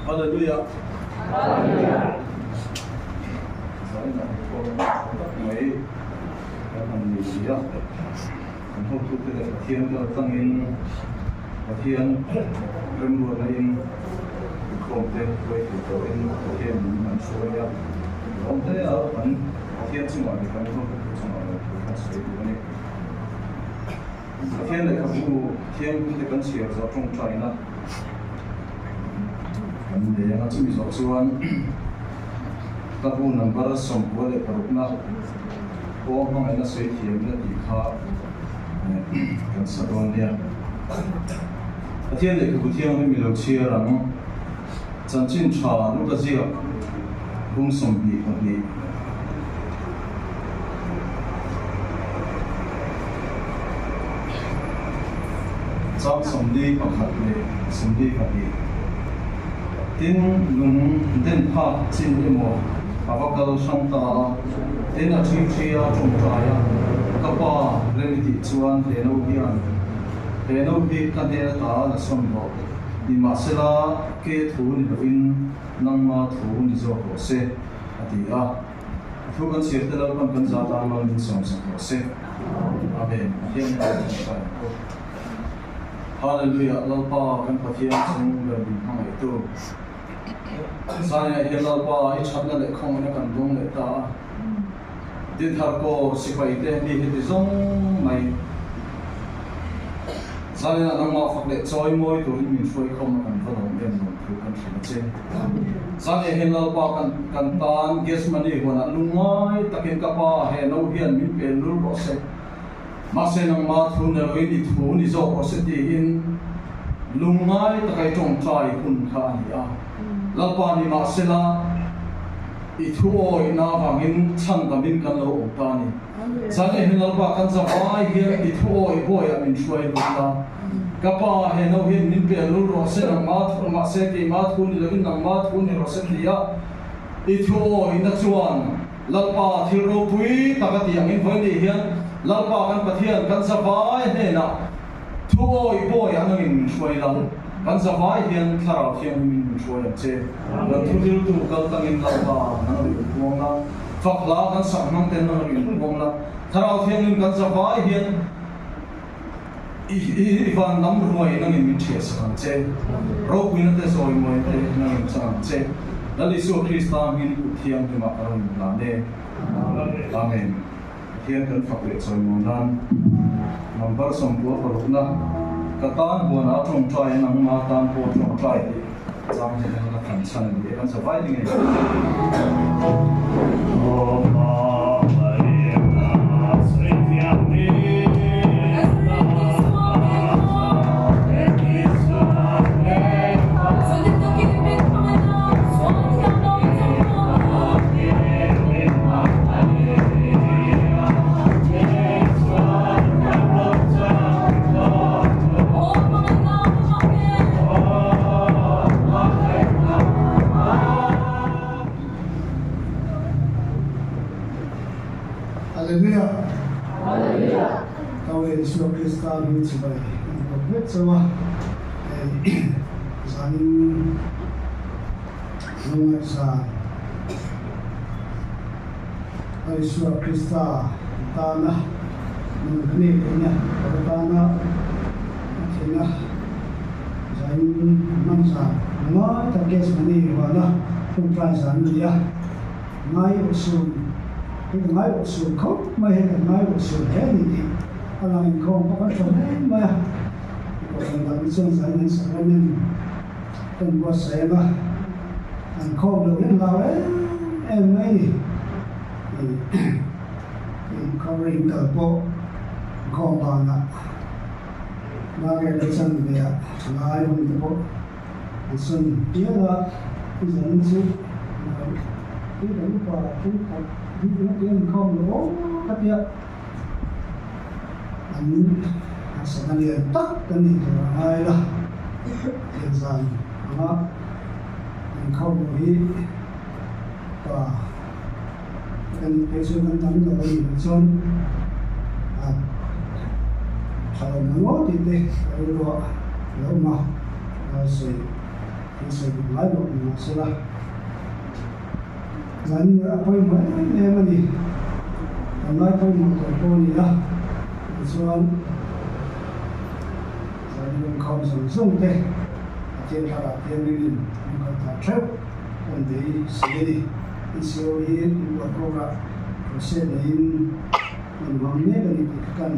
Hallelujah. Hallelujah. Zain ah inkhawm tha tak mai kan han nei si a, kan hotute leh Pathian kal tlangin Pathian remruatna in inkhawm te hruai thei tawhin Pathian min han hruai a, lawm hle a, kan Pathian chungah leh kan hotute chungah lawmthu kan sawi duh a ni. Pathian lehkhabu thianghlim te kan chhiar zawh tawngtaina kan nei ang a, chumi zawh chuan Hlabu number 96na Aw hmangaihna sawi thiamna tih kha kan sa dawn nia. Pathian lehkhabu thianghlim i lo chhiar ang. Chanchin tha Luka ziak bung 22. Chang 41 leh 42. Tin, lung den phak chin emaw a va kal hrang ta a, tin a ṭhingṭhi a ṭawngṭai a, Ka pa, rem i tih chuan he no hian he no hi ka hnen ata la sawn rawh. Nimahsela, ke thu ni lovin nangma thu ni zawk rawh se, a ti a. A thu kan chhiar te Lalpan kan za tan mal min sawmsak rawh se. Amen. Pathian in kan tawngtai ang u. Hallelujah, Lalpa kan Pathian chung ber min hmangaihtu. Zaiah hian Lalpa i thatna leh khawngaihna kan dawng leh ta a. Dinthar kaw sipai te mi heti zawng mai. Zaninah nangmah fak leh chawi mawi turin min hruai khawm a kan va lawm em lawm thu kan hrilh a che. Zaniah hian Lalpa kan kan tan Gethsemane huanah lungngai takin ka pa he no hian min pen lul rawh se. Mahse nangmah thu ni loin i thu ni zawk rawh se tiin lungngai taka i tawngtai hun kha a ni a. Lalpa ni mahsela i thu awihna avangin chhandamin kan lo awm ta a ni. Zan hian Lalpa kan zavai hian i thu awih bawiah min hruai lut la. Ka pa he no hian min pel lul rawh se, nangma thu mahse keima thu ni lovin nangma thu ni rawh se ti a i thu awihna chuan Lalpa thil ropui tak a ti angin vawiin hian Lalpa kan Pathian kan zavai hnenah thu awih bawiah nangin min hruai la. Kan zavai hian Thlarau Thianghlimin min hruai ang che. Kan thu riltu kal tangin Lalpa nang ri in puang la. Fak hla kan sak hmang ten nang ri in puang la. Thlarau Thianghlim kan zavai hian i i van lam ruai nangin min ṭhiah sak ang che. Ropuina te zawimawi te nangin chang ang che. Lal Isua Krista hming kut thianghlimah ka rawn inhlan e. Amen. Pathian kan fak leh chawimawi nan number 96 na ka tan huanah tawngtai a nangma tan pawh tawngtai tih chang hi kan la thlan chhan a ni e kan zavai ni ngei. Hallelujah! Hallelujah! Kau leh Isua Krista hming chibai an kawp vek chauh a, hei zanin lungngaihzan a Isua Krista tana nun kan nei theihna ka tana a theihna zanin hman zan ngai tak Gethsemane huana ṭawngṭai zan a ni a, ngai awh sun hei ka ngai awh sun khawp mai hei ka ngai awh sun hle a ni tih a lang inkhawm pawh kan hre hle mai a, kohhran dang te chuan zanin an sacrament Kan buatsaih ang a, an khawm loh hian hlau em em mai a ni. Inkhawm kal pawh inkhawm banah Darel chan ve ah thalai hun te pawh an sawn pial a, i zanin chu i kan upa thenkhat hi ringawt in inkhawm lo aw ka tia an harsatna lian tak kan nih tur a ngai la, thianzan anga inkhawm lo hi pa kan nih phei chuan kan tam lo a nih loh chuan a tha lo mai ngawt tih te ka rilruah a lo awm a, a sawi. Thil sawi duh ngai loh ni mah sela, zanin a pawimawh em em a ni. Kan ngai pawimawh tawh pawh a ni a, tichuan zanin inkhawm zawng zawng te Pathian thlarah thianghlimin min kal tlan theuh kan bei si a ni. NCO hi inbuat kawngah process neiin kan hmang mek a ni tih kha kan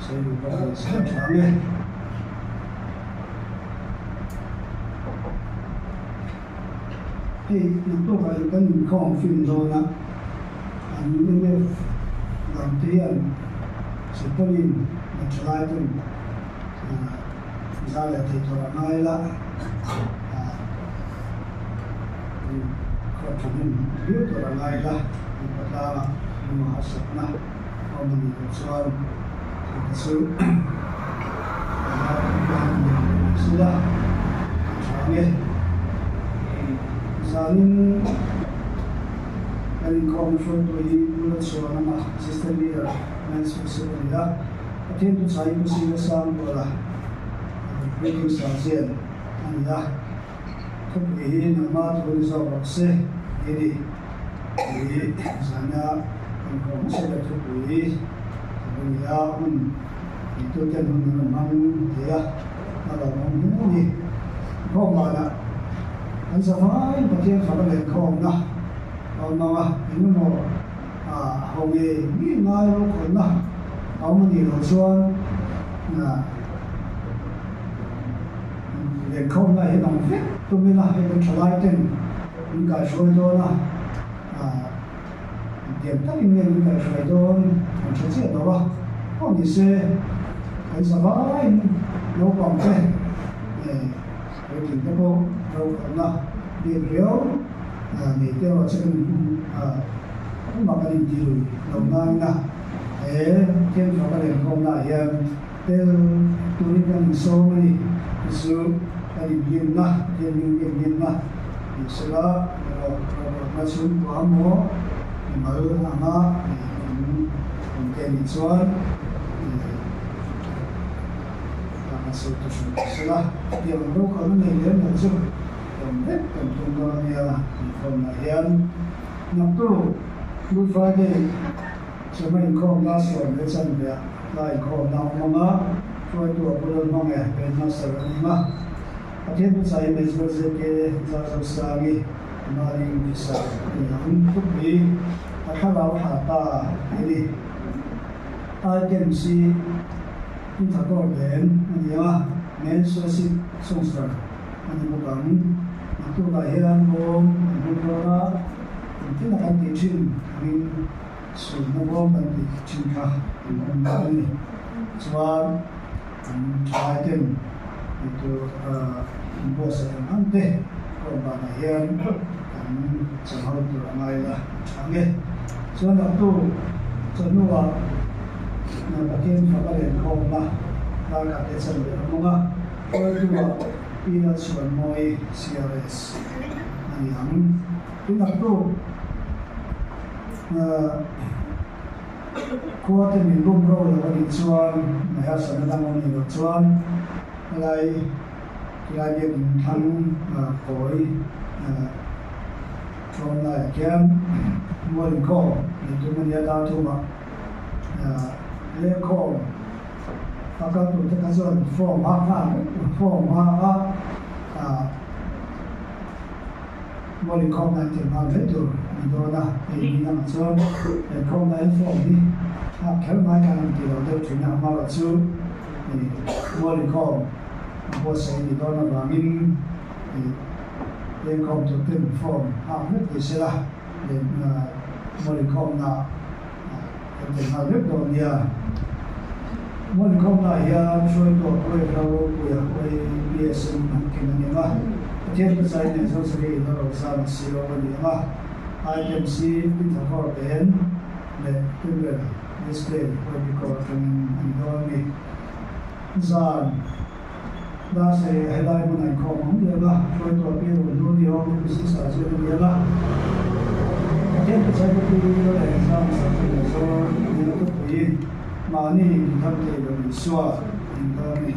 sawi duh bawk a ni. Sawi tha ang e. Hei naktukah in kan inkhawm film dawn a, an mnf dang te hian Silpauline na thalai ten za leh thei tur a ngai la, khawh thahnem viau tur a ngai la, an khawtlangah lung a harsatna awm a nih loh chuan ka chu sila a tha nge zanin kan inkhawm hruaitu hi Pu Lalchhuan ama Assistant Leader Men's Fellowship a ni a, Pathian thuchai Pu Sila Sangtuala Greeting Sergeant a ni a, thupui hi nangma thu ni zawk rawh se tih a ni. Tih zana kan kawm hmasa ber thupui a ni a, hun neituten hun an rawn hmang thei a, a lawmawm hle a ni. Inkhawm danah kan zavaiin Pathian fak a lenkhawmna a awm ang a, engemaw a ho ngei ngei ngai rokhawlhna a awm a nih loh chuan lenkhawmna hi dang vek tum ila hei kan thalaiten Min kaihruai dawn a, engtiang takin nge min kaihruai dawn kan hre chiah lo a, pawh ni se kan zavaiin naupang te leh puitling te pawh rokhawlhna bik riau nei te erawh chu kan engmah kan inti lui lo nain a, he Thianfaka lenkhawmnaah hian Tel turin kan insawm a ni. Chu chu kan inhlimna, Pathian hming kan inhlimna ni sela, erawh rokhawlhna chhungkua maw mimal anga kan awm te anih chuan kan sawi ta hran ta sela, chutiang ang rokhawlhna nei lem lo chu awm vek kan tum dawn a nia inkhawmnah hian. Naktuk Good Friday Chawhma inkhawmna sawm leh chanve ah hla inkhawmna a awm ang a, hruaitu a bul an hmang e, Headmaster a ning a. Pathian thuchai Major ZK Zarzosangi Maling Officer a ni ang. Thupui a thlarau thla ta a ni. Items hi Inthakawr len a ni ang a, Men's Worship Songster a ni bawk ang. Naktukah hian bawm an hmang dawn a, engtin a kan tih thin angin Sualna bawm kan tih thin kha an awm dawn a ni. Chuan an thalai ten eitur an buatsaih ang ang te pawh banah hian kan chawlh ho tur a ngai la a tha nge. Chuan daktu chawhnuah Pathian fak a lenkhawmna darkhat te chan leh a hmang a, hruaitu-ah Pi Lalchhuanmawi CRS a ni ang. Tin daktu. Khua te min bum ro lo a nih chuan mai harsatna dang awm nih loh chuan helai khilai biakin thlang kawi tlawm laiah khian mual inkhawm nei tum a nia dar thumah lengkhawm a kal tur te kha chuan form a nghal form a a Mual inkhawmna an tel nghal mai tur a ni dawn a, hei ni lamah chuan inkhawmna en form hi nghak kher mai khan an ti lo deuh thin a, amaherawh chu mual inkhawm a buatsaih a nih dawn avangin inkhawm tur ten form nghak vek thei se la, mual inkhawmna kan tel nghal vek dawn nia. Mual inkhawmnaah hian hruaitu a Pu Evra Ropuia YBSM an ken a ni ang a, Pathian Pachai nen Zosari in a rawh zam a si lo a ni ang a, Items hi Pithakor Ben leh Tebel Display YB Corps atangin a ni dawn a ni. Zan dar sarih a helai hmunah inkhawm awm leh ang a, hruaitu a Pi Ruhnu ni awm MPC Sergeant a ni ang a, Pathian Pachai Pu Pi leh Zam Sergeant leh Zawr nena thupui mahni intham thei lo Isua a ni dawn a ni.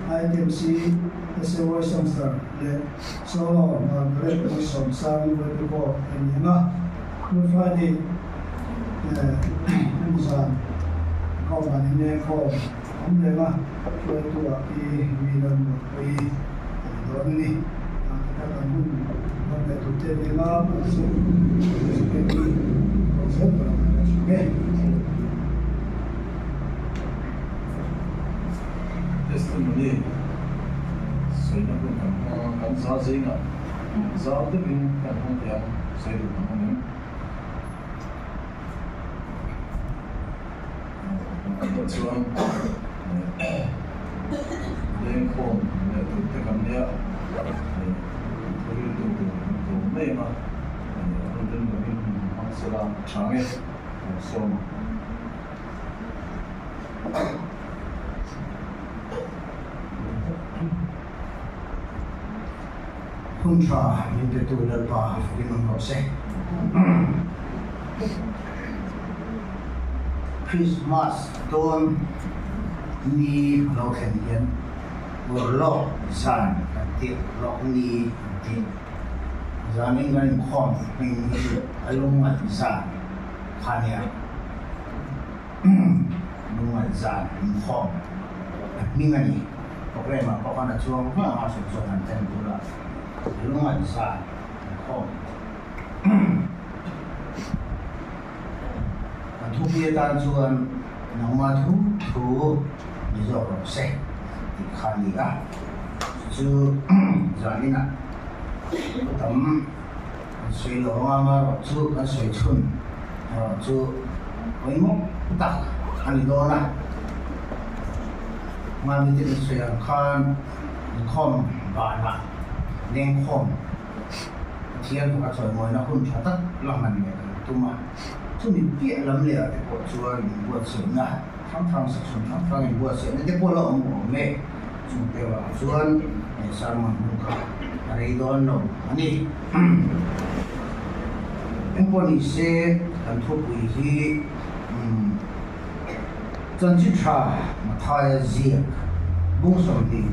Items hi. SAY Songster leh Solo Margaret Malsawmsangi Vawipi pawh a ni ang a. Good Friday hemi zan khawm ah hian lengkhawm a awm reng a, hruaitu ah pi Milan Muanpuii a ni dawn a ni. Taka kan hun hman leh tur te venga hman chu Elizabeth-i rawn zel tur ang a tha nge. Testimony sawina hun kan hmang a, kan za zingah zau deuhin kan hmang thei ang, sawi duh ang awm em? Kan chuan lengkhawm leh tur te kan nia, thuril tu tur kan tlawm mai ang a, a hun rem lovin hun hmang sela tha nge kan sawm ang. Hun tha min petu Lalpa rinawm rawh se. Christmas dawn ni a lo thlen hian urlawk zan kan tih, urlawk ni kan tih. Zanin kan inkhawm hming hi chu a lungngaih zan kha nia. Lungngaih zan inkhawm a hming a ni. Programme ah pawh khan a chuang viau ang a, sawi chuan han then tur a, lungngaih zan inkhawm kan thupui atan chuan nangma thu thu ni zawk rawh se tih kha a ni a, chu zaninah tam Kan sawi lo anga amaherawh chu kan sawi chhun erawh chu pawimawh tak a ni dawn a. Hmani te kan sawi ang khan inkhawm banah lengkhawm Pathian faka chawimawina hun tha tak la hman leh kan tum a. Chumi piah lam leh ah te pawh chuan inbuatsaihna hrang hrang section hrang hrang inbuatsaihna te pawh la awm awm e. Chung te vang chuan he sermon hun kha a rei dawn lo a ni. Engpawh ni se kan thupui hi Chanchin Tha Mathaia ziak bung 26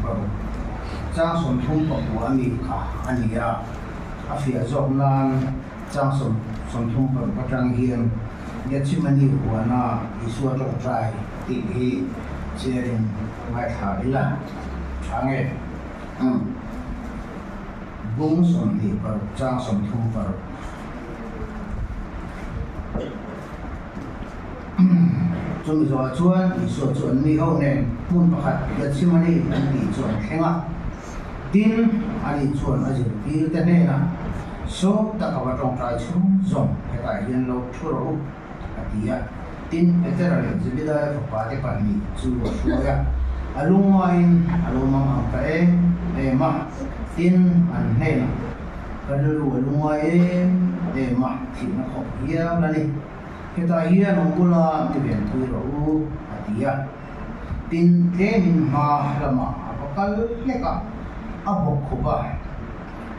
chang 34 a mi kha a ni a, a fiah zawk nan chang 36 atang hian Gethsemane huana Isua tawngtai tih hi chiarin ngaithla ila tha nge? Umm. Bung 26 chang 36. Chumi zawhah chuan Isua chu an mi ho nen hmun pakhat Gethsemane an tih chu an thleng a. Tin, ani chuan a zirtirte hnenah, Sawp taka va tawngtai chhung zawng hetah hian lo thu rawh u, a ti a. Tin, Petera leh Zebedaia fapate pahnih chu a hruai a, a lungngaiin a lo mang ang ta em em a. Tin, an hnenah, Ka rilru a lungngai em em a, thihna khawp hial a ni. Hetah hian awm ula mi venpui rawh u, a ti a. Tin, tlemin hma lamah a va kal hlek a, a bawk khup a.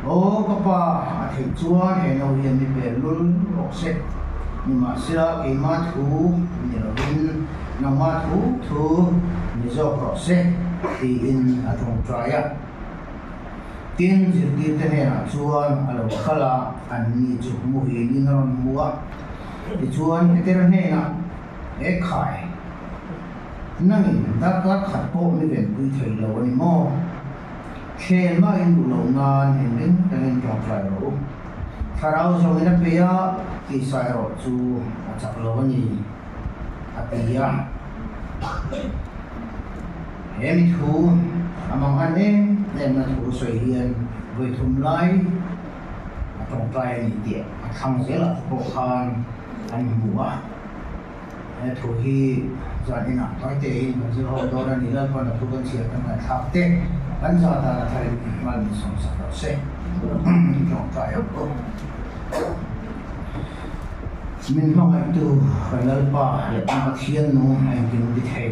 Aw ka pa, a theih chuan he no hian mi pel lul rawh se. Nimahsela keima thu ni lovin nangma thu thu ni zawk rawh se, tiin a tawngtai a. Tin, zirtirte hnenah chuan a lo kal a, anni chu muhilin a rawn hmu a. Tichuan, Peter hnenah, He khai, nangin darkar khat pawh mi venpui thei lo a ni maw? Thlen mah in duh loh nan in ring rengin tawngtai rawh u. Thlarau zawngin a pe a, tisa erawh chu a chak lo a ni, a ti a. He mi thu a mang an em emna thu sawi hian vawi thum lai a tawngtai a ni tih a thlang zelah te pawh khan an hmu a. He thu hi zan inah tawi tein kan zir ho dawn a ni. Lalpawn a thu kan chhiar kan ngaihthlak te kan za dan a tharin mal min sawmsak rawh se. Tawngtai ang u. Min hmangaihtu kan Lalpa leh kan Pathian nung engkim ti thei.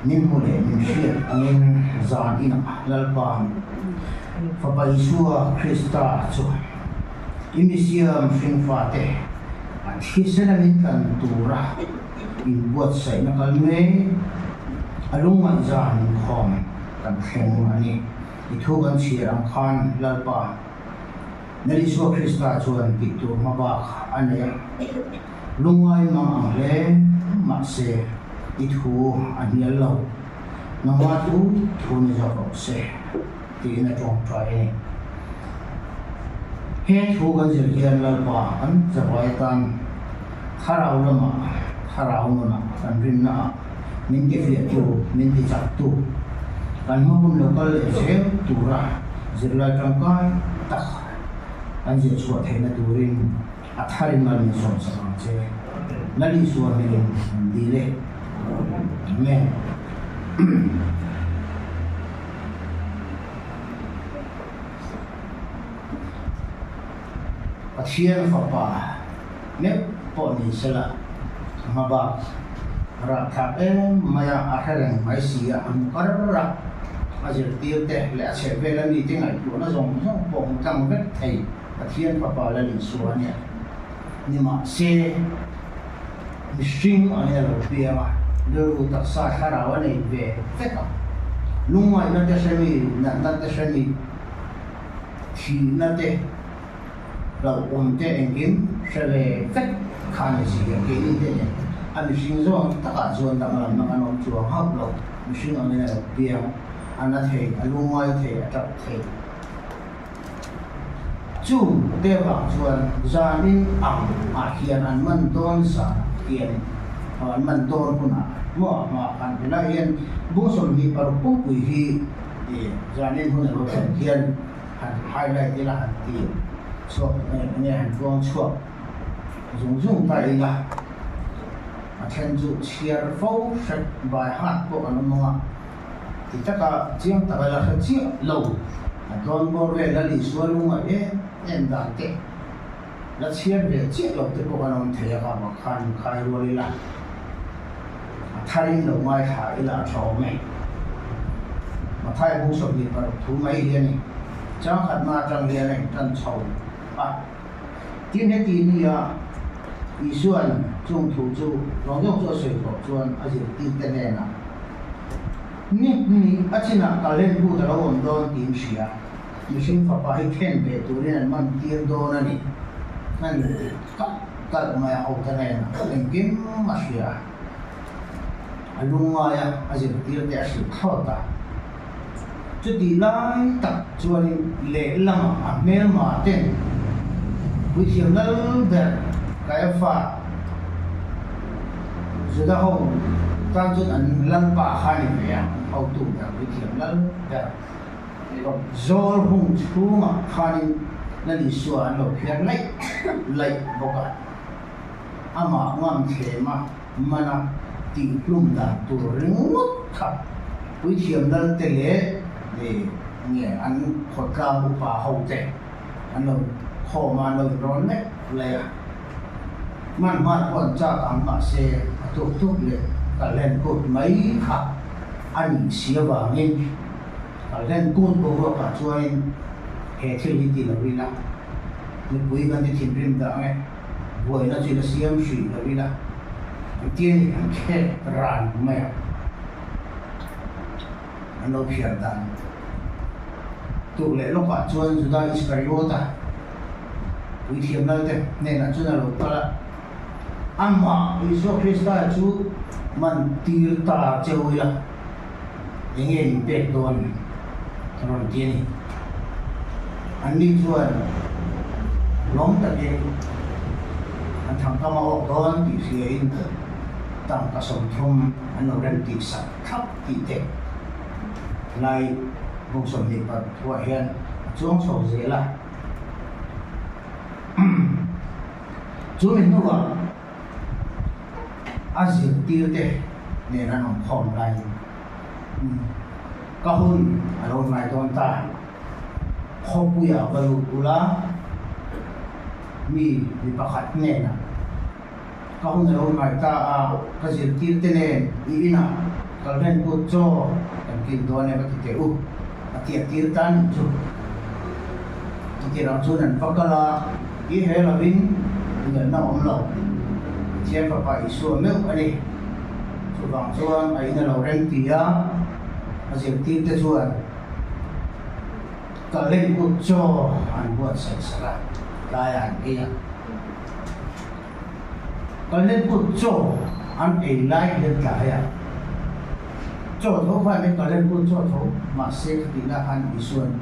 Min hmu leh min hriat angin zan inah Lalpa Fapa Isua Krista chu I misiam hringfate an thisen a min tlan tura inbuatsaihna kal mek a lungngaih zan inkhawm kan thleng a ni. I thu kan chhiar ang khan Lalpa Lal Isua Krista chuan tih tur hma bak a nei a, lungngai mang ang hle mahse i thu a hnial lo. Nangmah thu thu ni zawk rawh se tiin a tawngtai a ni. He thu kan zir hian Lalpa kan zavai atan thlarau lamah, thlarau nunah kan rinnaah min tifiahtu, min tichaktu, kan hma hun lo kal leh zel tura zirlai tangkai tak kan zir chhuah theihna turin a tharin mal min sawmsak ang che. Lal Isua hmingin an dil e. Amen. Pathian Fapa meuh pawh ni sela, hma bak rahthlak em mai a, a hre reng mai si a, a hmu kar a, a zirtirte leh a chhehvela mite ngaihtuahna zawng zawng pawh hmu tlang vek thei Pathian Fapa Lal Isua a nia. Nimahse, mihring angin a lo piang a, rilru taksa thlarau a nei ve vek a, lungngaihna te hre mi, natna te hre mi, thihna te, hlauhawm te engkim hre ve vek kha a ni si a, keini te nen a mihring zawng takah chuan danglamna kan awm chuang hauh lo, mihring angin a lo piang, a na thei, a lungngai thei, a tap thei. Chu te vang chuan zanin ang ah hian an man dawn zan hian an man dawn hunah maw hma khan helai hian bung 26 pumpui hi zanin hun a lo thlen hian han highlight ila han ti chhuak nge han puang chhuak zung zung ta ila a then chu chhiar fo hrek by heart pawh an awm ang a. Ti taka chiang taka la hre chiah lo, a dawn bawr vel a Isua lungngaih em em dan te la chhiar ve chiah lo te pawh kan awm thei a, kha khan khai rual ila, a tharin lo ngaithla ila a tha awm e. Mathai bung 26 thu mai hi a ni, changkhatna atang hian a intan chho a. Tin, heti nia Isua'n chung thu chu zawng zawng chu a sawi tawh chuan a zirtirte hnenah, Ni hnih a chinah ka len but a lo awm dawn tiin hria, mihring fapa hi khen ve turin an man tir dawn a ni, a ni tih kalh kalh mai a hote hnenah engkim a hria. A lungngai a, a zirtirte a hrilh thlawt a. Chutih lai tak chuanin lehlamah a hmelma ten puithiam lal ber Kaiafa, Juda ho tan chuan an lalpa kha a ni ve a, an hotu ber puithiam lal ber zawl hung chhungah khanin Lal Isua an lo phiar laih laih bawk a, amah ngam thlema mana tihhlum dan tur ringawt kha puithiam lalte leh nge an khawtlang upa hote an lo khawm a, an lo inrawn mek lai a. Hman hman pawh an chak ang mahse a tuk tuk leh kalhlen kut mai kha a nih si avangin kalhlen kut boruakah chuanin he thil hi ti lo ila mipui kan ti thinrim dah ang e. Buaina chu ila siam hrih lo ila, engtin ni an khek ran mai a, an lo phiar dan tuk leh lawkah chuan Juda Iskariota puithiam lalte hnenah chuan a lo kal a, Amah Isua Krista chu man tir ta cheu ila, enge min pek dawn a rawn ti a ni. Anni chuan lawm takin an thangkam a awk dawn tih hriain tangka 30 an lo rem tih sak thlap tih te lai bung 26 thuah hian a chuang chho zel a. Chu mi hnuah a zirtirte nen an awm khawm laiin ka hun a lo hnai dawn ta. Khawpuia va lut ula, mi mi pakhat hnenah ka hun a lo hnai ta a, ka zirtirte nen i inah kalhlen kut chaw kan kil dawn e va ti teh u, a tiah tir ta nih chu. Chutirang chuan an va kal a, i he lovin ngenna awm lo, Pathian Fapa Isua meuh a ni. Chuvang chuan a in a lo rem ti a. A zirtirte chuan Kaleng kut chaw an buatsaih sak a, tlaiah an ei a. Kaleng kut chaw an ei lai hian tlaiah chaw tho khan e Kaleng kut chaw tho mahse khatihna khan Isua'n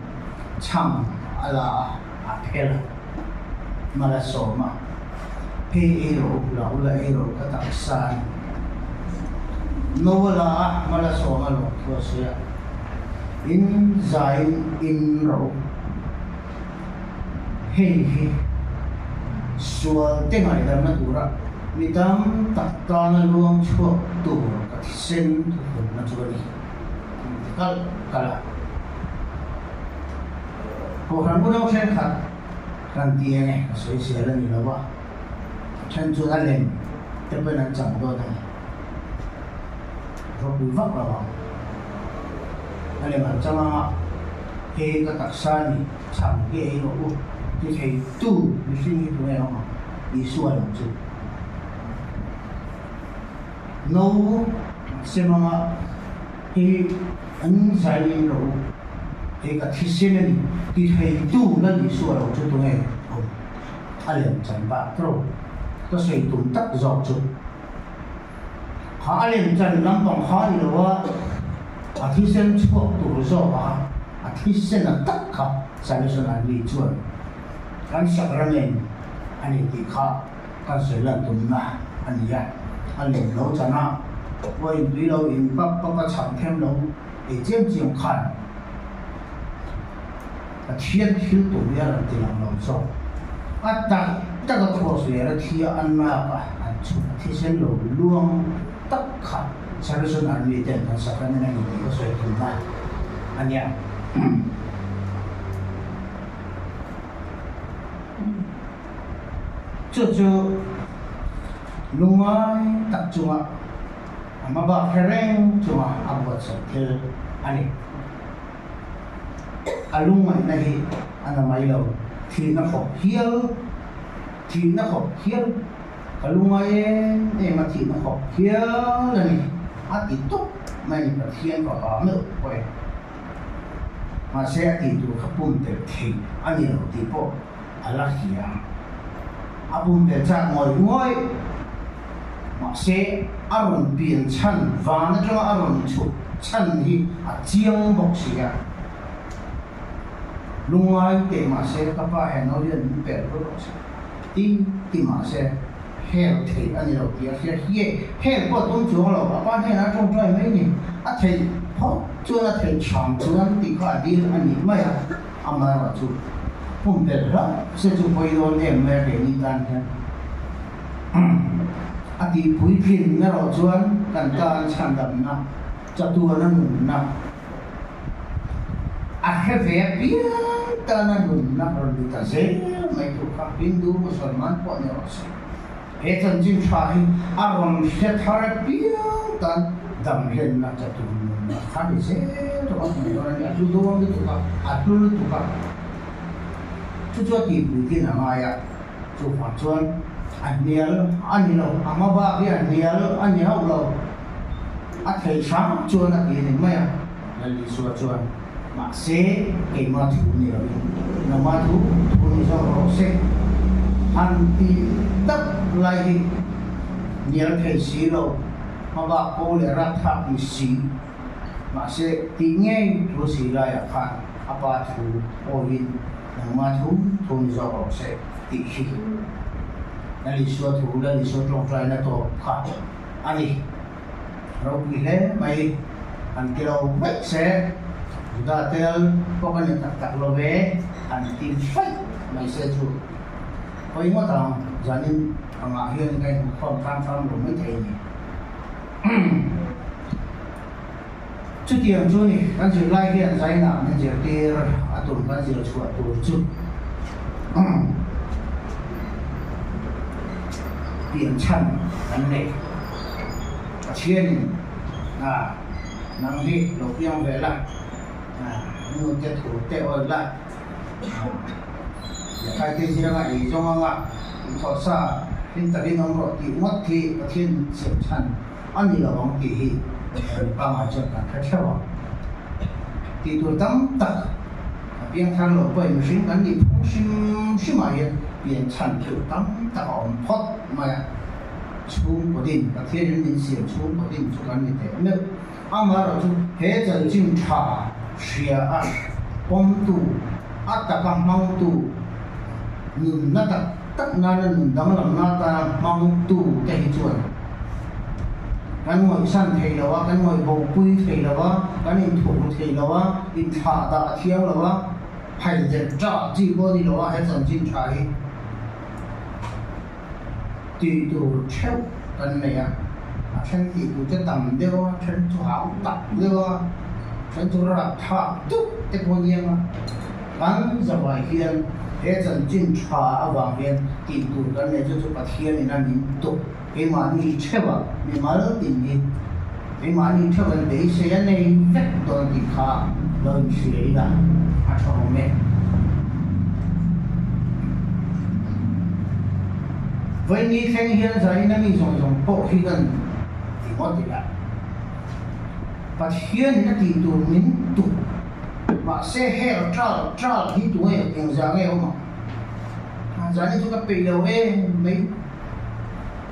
chhang a la a, a phel a, mal a sawm a, Hei ei rawh u, la ula ei rawh u ka taksa a ni. No a la a, mal a sawm a lawm thu a sawi a, In zaiin in rawh u. Hei hi sual te ngaihdamna tura mi tam tak tana luang chhuak tur ka thisen thuhlumna chu a ni. Ti kalh kalh a. Kohhran unau thenkhat kan ti eng e, ka sawi zel a ni lo a, a then chuan a lem te pawhin an chang dawn a ni. Ropui vak lo ang. A lem an chang anga, hei ka taksa a ni, chhang hi ei rawh u, ti thei tu mihring hi tunge awm ang? Isua lo chu. No sem anga hei an zai in rawh u, hei ka thisen a ni ti theitu la ni suah lo chu tunge awm a lem chan bak tawh ka sawi tum tak zawk chu kha a lem chan lampang kha a ni lo a, a thisen chhuak tur zawk a a thisen a tak kha Salvation Army chuan kan sacrament a ni tih kha Kan sawi lan tumna a ni a, a lem lo chan a, pawhin tui lo in pap pap a chham them lo ei chiam chiam khan Pathian thil tum hi a rawn ti lang lo zawk. A tak tak a cross ler a thi a, a nak a an chhuk a thisen lo luang tak kha Salvation Army ten kan sacrament a ni tih ka sawi tumna a nia. Chu chu lungngai tak chunga a hmabak hre reng chunga a buatsaih thil a ni. A lungngaihna hi a na mai lo, thihna khawp hial, thihna khawp hial, ka lungngai em em a thihna khawp hial a ni, a ti tawp mai a ni Pathian fapa meuh pawh e. Mahse a tih tur kha pumpelh theih a ni lo tih pawh a la hria. A pumpelh chak ngawih ngawih. Mahse a rawn pian chhan, van atanga a rawn chhuk chhan hi a chiang bawk si a. Lungngai teh mahse ka pa he no hian min pelh ru rawh se ti ti mahse hel theih a ni lo tih a hria hie. Hel pawh a tum chuang lo, a pa hnenah a tawngtai mai ni. A theih phawt chuan a theih chhang chuan tih kha a dil a nih mai a, amaherawhchu pumpelh hlauh se chu pawi dawn em mai a keini tan hian. A tih puitlin erawh chuan kan tan chhandamna, chatuana nunna, a hre ve apiang tana nunna rawn ni ta zel mai tur kha Hindu, Musalman pawh ni rawh se. He chanchin tha hi a rawn hre thar apiang tan damhlenna chatur nunna kha ni zel tawh a hmuh dawn a ni. A hlu dawn lutuk a, a hlu lutuk a. Chu chu a tihpuitlin a ngai a, chuvang chuan a hnial a ni lo, a hma bak hi a hnial a ni hauh lo. A theih hram chuan a ti a ni mai a, Lal Isua chuan, Mahse, keimah thu ni loin nangmah thu thu ni zawk rawh se. Han ti tak lai hi hnial thei si lo, hmabak ko leh rapthlak ni si. Mahse, tih ngei thu si laiah khan a pa thu awiin nangmah thu thu ni zawk rawh se tih hi Lal Isua thu, Lal Isua tawngtaina tawp kha a ni. Ropui hle mai an ti lo vaih se, Juda tel pawh ka ni tak tak lo ve an ti vaih mai se chu hawi ngawt ang, zanin angah hian ka inhmukhawm hram hram lo mai thei a ni. Chutiang chu ni, kan zirlai hian zainah min zirtir a tum kan zir chhuah tur chu pian chhan kan nei. Pathianin a nang hi lo piang ve la, nu te thu te awih la, lehkha te ziranga ei zawng anga inthawhsa hlim takin awm rawh tih ngawt hi Pathian siam chhan a ni lo ang tih hi mi pangngai chuan kan hre theuh ang. Tih tur tam tak a piang thar lo pawhin mihring kan nih phung hrim hrimah hian pian chhan thil tam tak a awm phawt mai a. Chhungkaw din, Pathianin min siam chhungkaw din chu kan ni teh meuh. Amaherawh chu he chanchin tha hria a pawmtu, a taka hmangtu, nunna tak tak nana nun danglamna atana hmangtu te hi chuan kan ngawihsan thei lo a, kan ngawihbopui thei lo a, kan inthukru thei lo a, inthlah dah a thiang lo a, phaider ṭah chi pawh a ni lo a, he chanchin tha hi tih tur ṭheuh kan nei a, a then tih tur te tam deuh a, then chu hau tak deuh a, then chu rapthlak deuh te pawh a niang a. Kan zavai hian he chanchin tha avang hian tih tur kan nei chu chu Pathianin a min tuk keimahni theuh a, mimal tin hi keimahni theuh an beisei a nei vek dawn tih kha lo inhria ila a tha awm e. Vawiin thleng hian zaina mi zawng zawng pawh hi kan ti ngawt ila Pathianin a tih tur min tuk. Mahse hel ṭal ṭal hi tunge engzah nge awm ang? Zani chu ka peih lo em mai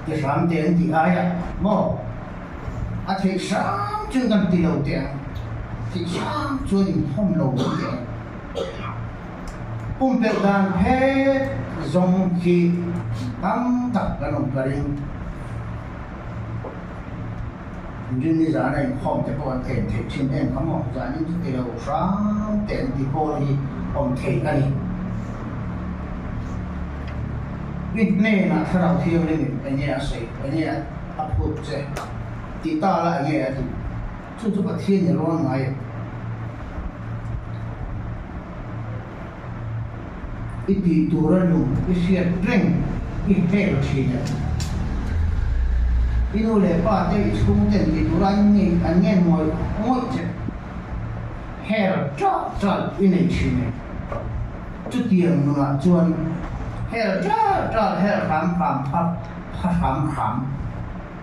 ti hram teh an tih aia maw? A theih hram chuan kan ti lo teh ang, theih hram chuan inkhawm lo kan ti ang. Pumpelh dan phet zawng hi tam tak kan awm ka ring. Rinni zana inkhawm te pawh an tlem theih thin em kha maw? Zanin chu ti lo hram teh an ti pawl hi awm thei a ni. I hnenah Thlarau Thianghlimin eng nge a sawi, eng nge a phut che tih ta la eng nge a duh? Chu chu Pathian i rawn ngai em? I tih tur a lung i hriat reng i hel thin em? I nu leh pa te i chhung ten tih tur an ngei an ngen ngawih ngawih che hel ṭalh ṭalh i nei thin em? Chutiang nunah chuan hel ṭalh ṭalh hel hram hram pha pha hram hram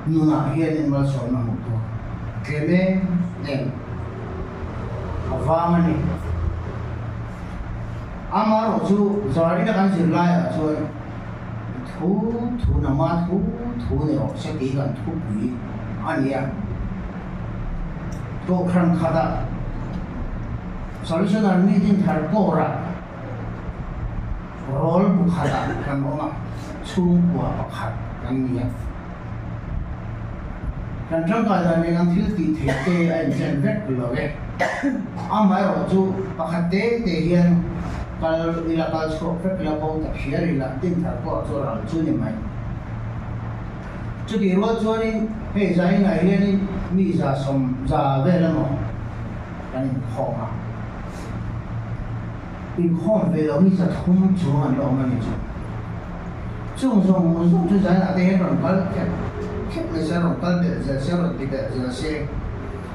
nunah hianin malsawmna hmuh tur a tlem em em a vang a ni. Amaherawh chu Zarina kan zir laiah chuan thu thu nama thu thu ni rawh se tih kan thupui a ni a. Kohhran khatah Salvation Army Dinthar Corps-ah Rawl bu khatah kan awm a, chhungkua pakhat kan ni a. Kan tangkai dan leh kan thil tih theih te a inchen vek lo e. Amaherawh chu pakhat te te hian kal ila kal chhuak vek ila bo ta phiar ila dinthar pawh chu ral chu ni mai. Chutih rual chuanin hei zainah hianin mi 100 vel emaw kan inkhawm a. Inkhawm ve lo hi 300 chuang an la awm a ni chu. Chung zawng zawng chu zainah te hian rawn kal khep khep mai se, rawn kal belh zel se, rawn ti belh zel se,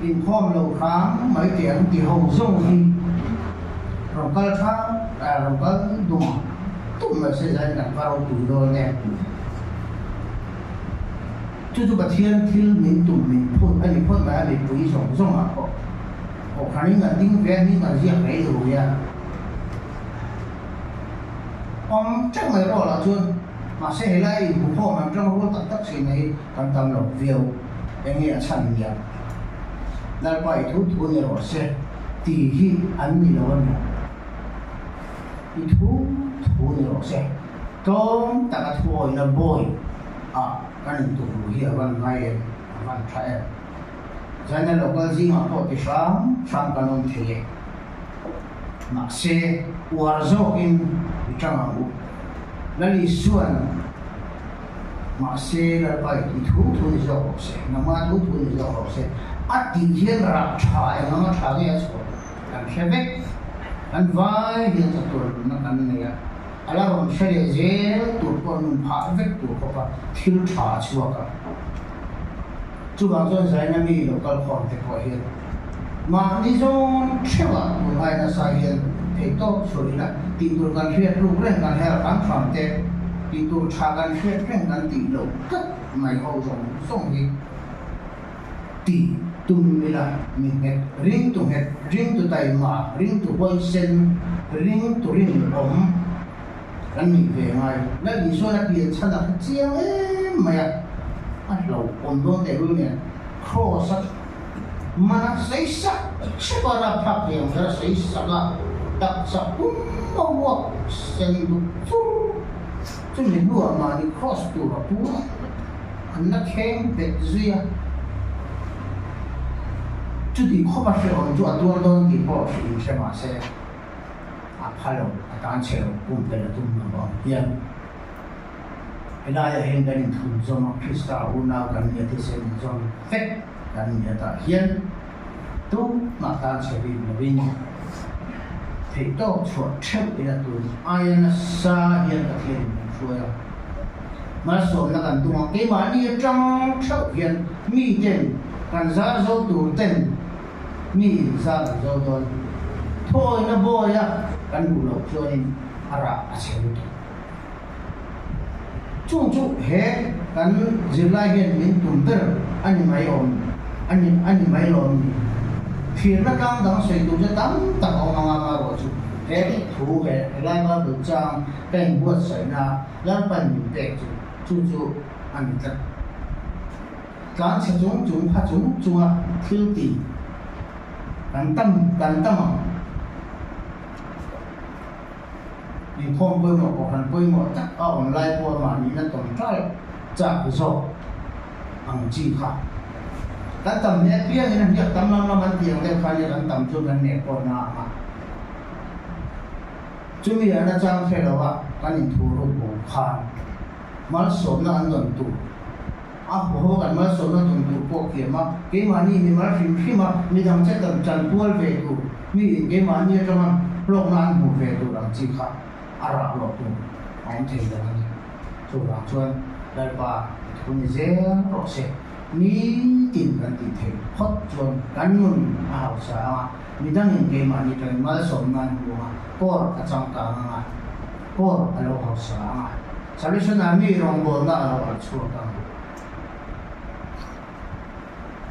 inkhawm lo hrang mai teh ang ti ho zawng hi rawn kal hrang rawn kal dum dum mai se zain kan va ropui dawn e. Chu chu Pathian thil min tum min phut a ni phawt mai a mipui zawng zawngah pawh. Kohhranin kan ding ve a, ni kan ziak rei rui a. Awm teuh mai rawh lah chuan mahse helai inhmukhawm an tang rual tak tak thin hi kan tam lo viau. Eng nge a chhan nia? Lalpa i thu thu ni rawh se tih hi an ni lo a ni. I thu thu ni rawh se. Tlawm taka thuawina bawi ah kan intukluh hi a van ngai em, a van tha em. Zaina local zingah pawh ti hrang hrang kan awm thei e. Mahse, uar zawkin i tang ang u. Lal Isuan, Mahse, Lalpa i thu thu ni zawk rawh se, nangma thu thu ni zawk rawh se, a tih hian rah tha eng anga tha nge a chhuah kan hre vek. Kan vai hian chatuan nunna kan nei a, a la rawn hre leh zel tur pawh nun phah vek tur khawpa thil tha a chhuak a. Chuvang chuan Zaina mi lo kal khawm te pawh hian mahni zawn theuhah tun ai nasa hian theihtawp chhuah ila tih tur kan hriat ruk reng kan her hram hram te, tih tur tha kan hriat reng kan tih loh tlat mai ho zawng zawng hi tih. Tum ila mi nghet, ringtu nghet, ringtu taima, ringtu huaisen, ringtu rinawm kan nih ve ngai. Lal Isuan a pian chhan a hre chiang em mai a, a hlauhawm dawn tehlul nen Kraws a mana sawi sak hrep a, rapthlak thei ang kher a sawi sak a, taksa pum a uak sen duk chur. Chumi hnuah mahni Kraws tur a pu a. An la thleng bet zui a, chuti khawp a hrehawm chu a tuar dawn tih pawh hrilh in hre mah se, a pha lo, a tan chhe lo, pumpelh a tum lo ang hian. Helaiah hian kan inthun zawm a, Krista unau kan nia thisen inzawm vek kan nia tah hian tumah tan chhe bik lovin theihtawk chhuah theuh ila tun aia nasa hian Pathian in min hruai a. Malsawmna kan tum a, keimahni atang theuh hian mi ten kan zar zo tur ten mi in zar an zo dawn. Thawina bawia kan duh loh chuanin a rah a chhe lutuk. Chung chu he kan zirlai hian min tum ber a ni mai awm a ni a ni mai lawm ni. Thirna tlang dang sawi tur che tam tak a awm anga marawh chu he thu he helai Bible chang ka inbuatsaihna Lalpan min pek chu chu chu a ni tlat. Tlan chhe chung chung pha chung chunga thil ti kan tam kan tam ang. Inkhawm pawimawh kohhran pawimawh tak a awm lai pawh mahni na tawn ṭal chak zawk ang chi kha. Kan tam hle apiangin a hniak tam lam lam an tih ang deuh kha nia kan tam chuan kan nek pawh na ang a. Chumi an achang hre lo a, kan inthu ruk bawk khan malsawmna an dawn tur a huho kan malsawmna dawn tur pawh kiam a, keimahni mimal hrim hrim a, midang che tam chanpual ve tur, mi in keimahni atanga hlawkna an hmuh ve tur ang chi kha a rah loh tur a awm thei lo a ni. Chuvang chuan Lalpa thu ni zel rawh se, nitin kan tih theih phawt chuan kan nun a hausa ang a, Midangin keimahni tangin malsawmna an hmu ang a, kawr a changkang ang a, kawr a lo hausa ang a, Salvation Army rawngbawlna a lo alh chhuak ang.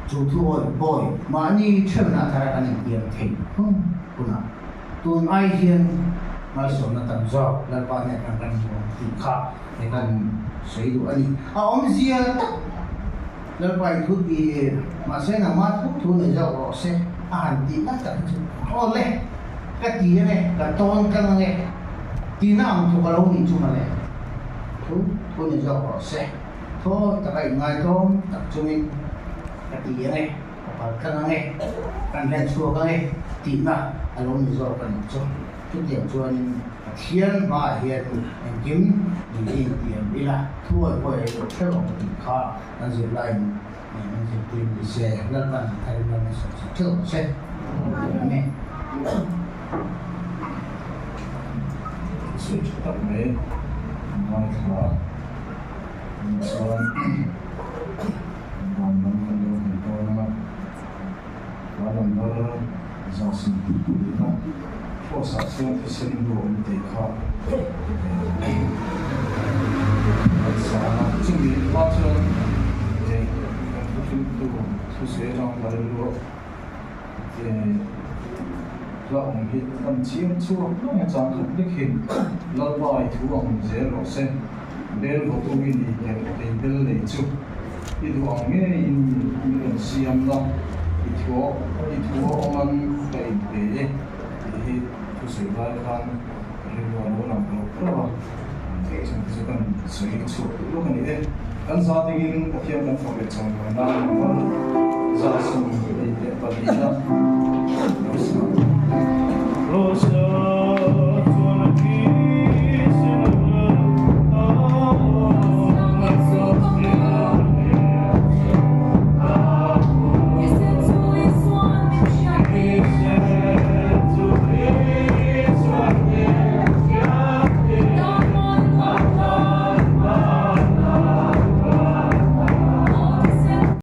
Chu thu awi bawi mahni theuhna thara kan intiam theih hun hunah tun ai hian malsawmna tam zawk Lalpa nen kan kan hmu ang tih kha he kan sawi duh a ni. A awmzia tak Lalpa i thu ti mahse nangmah thu thu nei zawk rawh se a han tih tak tak hi chu aw le ka ti ange ka tawn tlang ange tina ang thu ka lo nih chu mawle thu thu nei zawk rawh se thawi taka inngaitawm tak chungin ka ti ange ka pal tlang ange kan hlen chhuak ange tihna a lo ni zawk a nih chu. Chutiang chuanin Pathian hmaah hian engkim ni hi intiam ila, thuawi pawh ei loh hreuh ang tih kha kan zirlaiin min zirtir ni se, Lalpan tharin ram a sawmsak ṭheuh ang che. Amen. Sawi ṭha tak mai a ngaithla a, chuan van lam kan lo hawi dawn ang a, van lam bar Zahsin tih tur kha Kraws ah chuan thisen lu a awm tih kha an sa a, chumi hma chuan kan thuthlungtu thusawi atang ka rilru a awm hi kan chiang chhuak reng a, chang khat lek hi Lalpa i thu ang zel rawh se, bel vawtu i ni leh kei bel nei chu i duh ang ngeiin min rawn siam la, i thu i thu a awm an ka inpe e tih hi thusawi lai khan rilru a lo lang hlauh hlauh a, chung te chu kan sawi chhuak duh lawk a ni e. Kan za dingin Pathian kan fak leh chawi mai nan number 124 na.